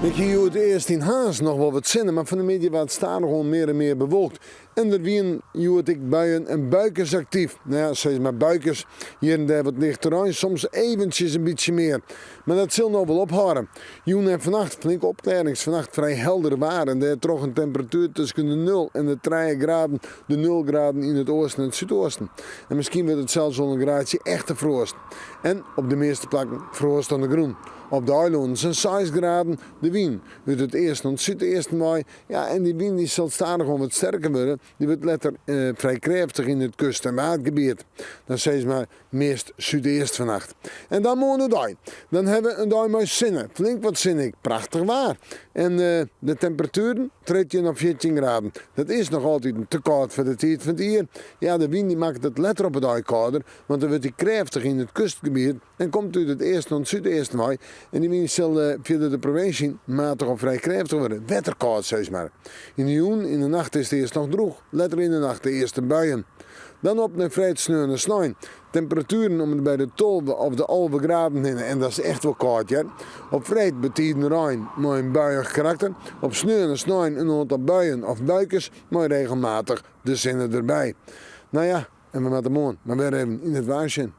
Ik hie hjoed earst yn Harns noch wol wat sinne, mar fan 'e middei waard stadichoan mear en mear bewolkt. En der wienen hjoed ek buien en buikes aktyf. No ja, sis mar buikes, hjir en dêr wat lichte rein, soms eventsjes in bytsje mear. Mar dat sil no wol ophâlde. Jûn en fannacht flinke opklearrings, fannacht frij helder waar en dêrtroch in temperatuer tusken de nul en de trije graden, de nul graden yn it oasten en it súdoasten. En miskien wurdt it sels wol in graadsje echte froast. En op de measte plakken froast oan de grûn. Op de eilannen sa'n seis graden. De wyn út it easten oant súdeasten wei. Ja, en dy wyn dy sil stadichoan wat sterker wurde. Dy wurdt letter frij krêftich yn it kust en waadgebiet. Dan sis mar meast súdeast fannacht. En dan moarn oerdei. Dan ha we in dei mei sinne. Flink wat sinne ek. Prachtich waar. En de temperatueren 13 of 14 graden. Dat is noch altiten te kâld foar de tiid fan it jier. Ja, de wyn dy makket it letter op 'e dei kâlder, want dan wurdt dy krêftich yn it kustgebiet en komt út it easten oant súdeasten wei. En dy wyn sil fierder de provinsje yn matich of frij krêftich wurde. Wetterkâld, sis mar. Yn de jûn, yn de nacht is it earst noch drûch, letter yn de nacht de earste buien. Dan op nei freed, sneon en snein. Temperatueren om en by de 12 of de 11 graden hinne en dat is echt wol kâld hear. Op freed betiden rein mei in buiïch karakter. Op sneon en snein in oantal buien of buikes mei regelmatich de sinne derby. No ja, en we moatte moarn mar wer even yn it waar sjen.